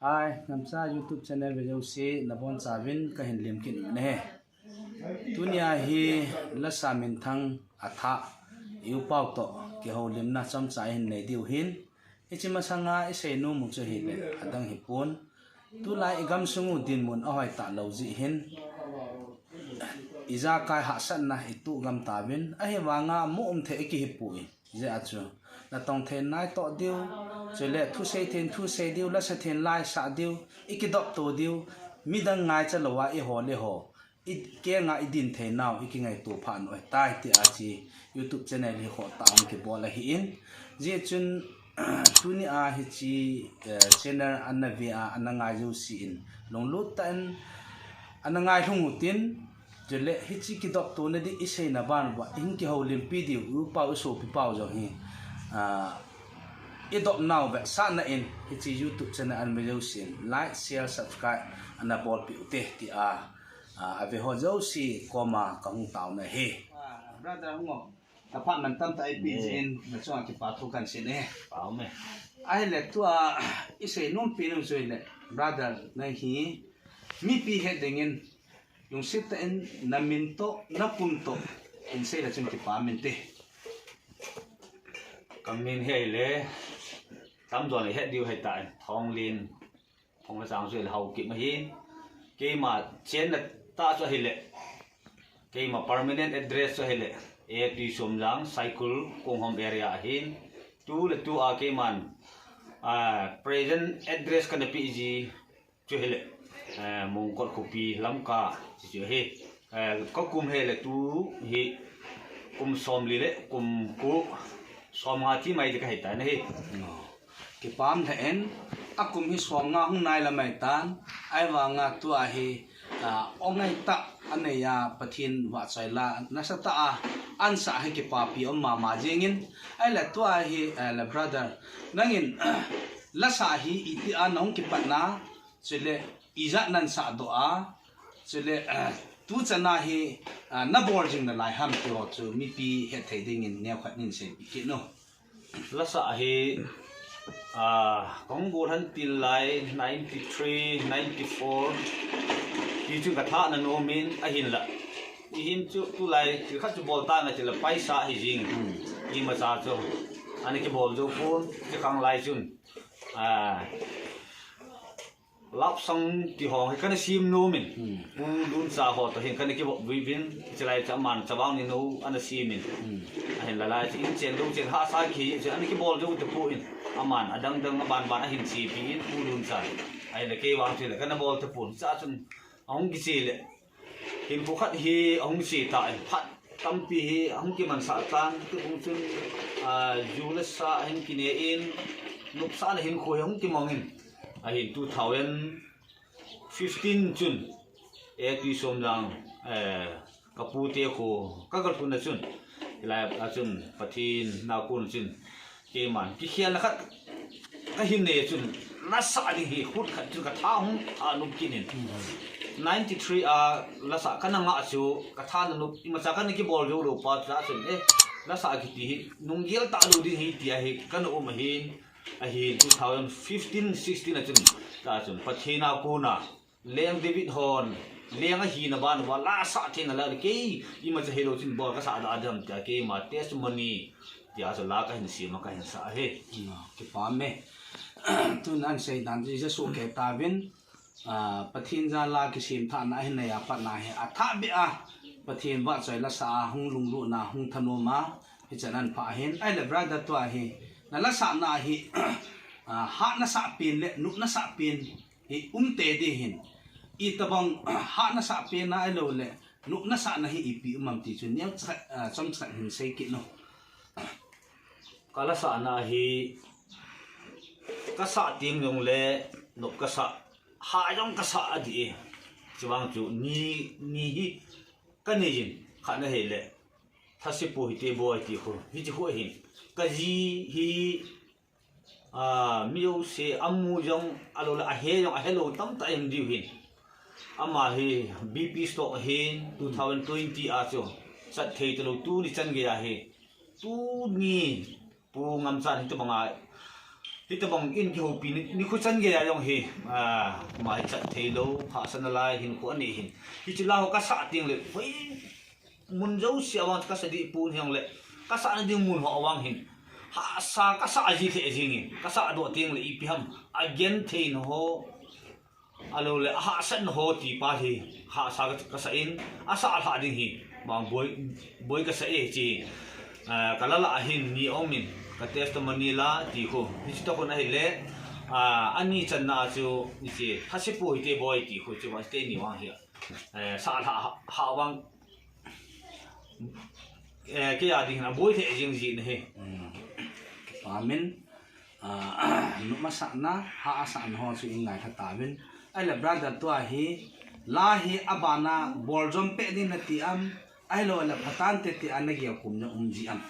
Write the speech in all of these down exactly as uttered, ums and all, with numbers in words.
Hi, Ngamcha YouTube channel ve jouse nabonchauvin kahin lemkit uve. Tunia hi lasa minthang athah, i-u pau toh kihoulimna chomcha ihin nei diu ahin. Hiche masanga isei nom u chu ahile adang hipon. Tulai igamsung u dinmun ahoitah lou jeh hin, ijakai hahsatna itoh gam tauvin, ahivanga mo umthei ikihipoi. Hijeh a chu natong thei in naitoh diu, chule thusei thei in thusei diu, lasa thei in la isah diu, ikidopto diu, midang ngaicha louva ihol iho, ikenga idin theinau ikingaito phat u ahitai tia hiche YouTube channel hi khohtah a hung kibol ahin. Hijeh chun tunia hiche channel ana ve a ana ngai jousen lunglut tah in ana ngailhung utin, chule hiche kidoptona ding iseina ban uva ihin kihoulimpi diu, i-u pau isopi pau jong hi idopnau vetsahna in hiche YouTube channel ana ve jousen like, share, subscribe ana bolpeh ute tia aveho jouse koma kahung taona ahi. Brother hung o, aphat mantam tah eipeh jeh in nachunga kipa thu kahin sei e. Ahile tua isei nompi nom chu ahile, brother, nang hi mipi het dingin lungset tah in namin toh nakum toh hin seile chun kipa um inte. Kamin hi ahile tamjon ihet diu ahitai, Thonglen, Thonglen chang chu ahile Haokip ahin. Keima chenna tah chu ahile, keima permanent address chu ahile A P Somjang, Saikul, Konghom area ahin. Tuletua keiman present address kana peh ji chu ahile Mongkot khopi Lamka chu ahi. Kakum hi ahile tu hi kum somli le kum ko, somnga ti mai ding kahitai ahi. Kipa um lheh in, akum hi somnga hung nai lamai tan, ahivanga tua hi ongngai tah anei a Pathen vahchoi la nasatah a ansah hi kipapi um mama jengin. Ahile tua hi le brother, nangin lasa hi itia nahung kipatna, chule ijat nasahdoh a, chule tuchana hi nabol jing nalai ham tiho chu mipi hetthei dingin neokhat nin seipeh kit o. Lasa hi kahung bol hen til lai ninety three, ninety four ti chun kathah nanom in, ahinla ihin chu tulai thil khat chu bol tange tile paisa hijing, imacha chu ana kibol jou pon, chukang lai chun love song ti ho hi kana sem nom in, Pu Luncha ho toh hin kana kivop uvin, chulai chu aman Chavang Ninu ana sem in, ahinla lai chu inchen louchen hahsa kihi chu ana kibol jou tapon, aman adang dang aban ban ahin seipeh in, Pu Lunchan, ahinla kei vang chule kana bol tapon, chua chun ahung kiche le hinkho khat hi ahung che tan, phat tampi hi ahung kimansah tan, tukong chun ju le sa ahin kine in, nopsahna hinkho hi ahung kimong in, ahin two thousand fifteen chun A P Somjang, kapute kho kagalhun a chun, hilai a chun Pathen na kon chun keiman kikhelna khat kahin nei chun, lasa ding hi khut khat chun katha hung thanop kit in, ninety three a lasa kana ngah chu katha nanop, imacha kana kibol jou lou pa chua chun, lasa kiti hi nunggel talou ding ahi tia hi kana um ahin, ahin two thousand fifteen sixteen a chun, ta chun Pathen a kona Leng David hon leng ahina ban uva lasa thei nalai le, kei imacha hilou chun bol kasah da ding ham tia keima testimony tia chu la kahin sem a kahin sah ahi. Kipa um e. Tun ansei dan chu ijasoh kei tauvin, Pathen jal a kisem thahna ahin nei a patna hi athah beh a, Pathen vahchoi lasa a hung lunglutna hung thanom a, hichan ahin pha ahin. Ahile brother, tua hi nalasahna hi hat nasah pen le nop nasah pen hi umte ding ahin, itobang hat nasah pen a ahiloule nop nasahna hi ipi um am ti chu neocha chomcha khat hin sei kit o. Kalasahna hi kasah teng jongle nop kasah, hat jong kasah adih e. Chuvang chu ni, ni hi kanei jin, khatna hile thase po hite boi ti khu, hiche khu ahin, kaji hi mi jouse amu jong aloule ahe jong ahelou tamtah ahin diu hin. Ama hi B P stroke ahin, two thousand twenty a chu chat thei talou, tuni chan gei ahi. Tuni Pu Ngamchan hitobanga Hitobang in kihoupi ni, nikho chan geiya jong hi, ah, ama hi chat theilou, hahsatna lai hinkho anei hin. Hiche la ho kasah teng le, hoi, mun jouse a vang kasah dih pon hijongle, kasah na ding mun ho a vang hin. Hahsa kasah ji lheh jingin, kasah doh teng le ipi ham, agenthei na ho, ahilou le, ahahsat na ho ti pa hi, hahsa ka, kasah in, asah lhah ding hi, bang boi, boi kasah e ti, ah, ka la lah a hin ni aumin, ka testimony la ti khu, hiche toh khu ahile, ah, ani channa chu, hiche, hase poi te boi ti khu, chu ma te ni vang hi, eh, sah lhah, ha, ha vang, eh, kei a ding hin aboi lheh jing jin ahi. Hmm. Amen. Ah, nopsahna, hahsatna ho chu i ngaikha tauvin. Ahile brother tua hi, la hi abana bol jom peh ding nati am, ahilou le phatah in te ti a nagel khum na um ji am.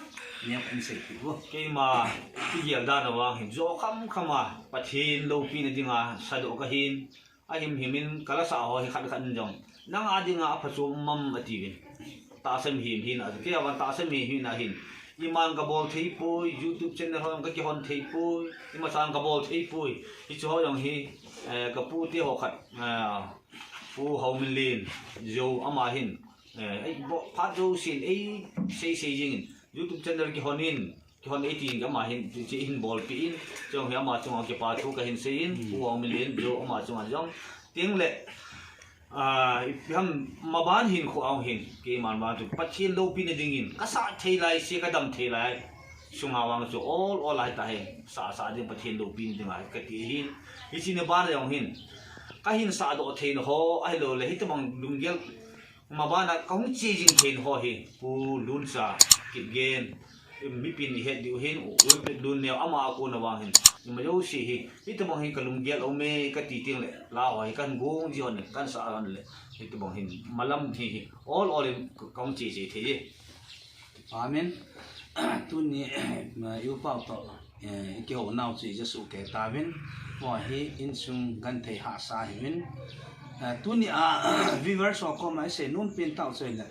Neo in seipeh vo. Keima, kigel dan a vang hin, jo kham kham a, Pathen loupina dinga, sadoh kahin, ahim him in ka la sah ho hi khat khat in jong, nang a dinga aphachom um am atiuvin. Tahsa mihem hina, kei a vang tahsa mihem hina hin. Iman ka bol thei poi, YouTube channel ho jong ka kihon thei poi, imasan ka bol thei poi. Hiche ho jong hi, eh, ka pu te ho khat, eh, Pu Haominlen, jo ama hin, eh, ei, bo, phat jousen, ei, sei sei jing in, YouTube channel kihon in, kihon ei ti in, ama hin, ti, ti hin bolpeh in, jong hi ama chunga kipa thu kahin sei in, Hmm. Pu Haominlen, jo ama chunga jong, teng le, ah, ipi ham maban hinkho a hin, keiman ban chu, Pathen loupina dingin, kasah thei lai, se kadam thei lai, sunga vang chu, ol, ol a hita hi, sah, sah ding Pathen loupina dinga, kati hin, hiche ni ban jong hin, kahin sahdoh thei na ho, ahilou le, hitobang lunggel, mabana kahung che jing thei na ho hi, Pu Luncha, Kipgen, mipin ihet diu hin, Wilfred Lunneo, ama a kona vang hin, ima jouse hi, hitobang hi ka lunggel aume, kati teng le, la ho hi kahin gong ji hon le, kahin sah hon le, hitobang hin, malam hi, hi, ol ol in ka, kahung che che thei e. Amen. Tuni, eh, i u pau toh, eh, i kihou nau chu i Jesu kei tauvin, mo hi insung genthei hahsa hiuvin. Eh, tuni a, viewers ho koma i sei nom pen tau chu ahile,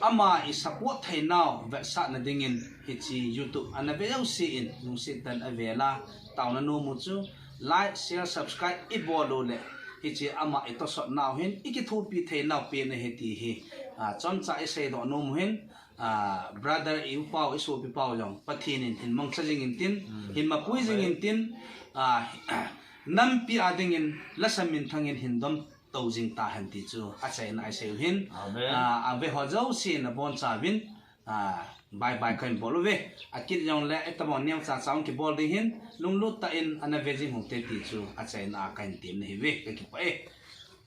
ama i support thei nau vetsahna dingin hiche YouTube ana ve jouse in lungset tah in ave la, taona nom u chu like, share, subscribe i bol u le, hiche ama i tosot nau hin i kithopi thei nau pen ahi ti hi, ah, chomcha i seidoh nom u hin, ah, brother i u pau, i sopi pau jong Pathen in hin mangcha jing intin, Hmm. hin mapui jing intin, ah, nampi a dingin lasa minthang in hin dom tou jing tahen ti chu achaina a i sei u hin. Amen. Ah, ave ho jouse nabonchauvin, ah, bye bye kahin bol uve. Akit jongle, itobang neocha cha hung kibol ding hin, lunglut tah in ana ve jing u hite ti chu achaina a kahin temna ahiuve, kakipah e.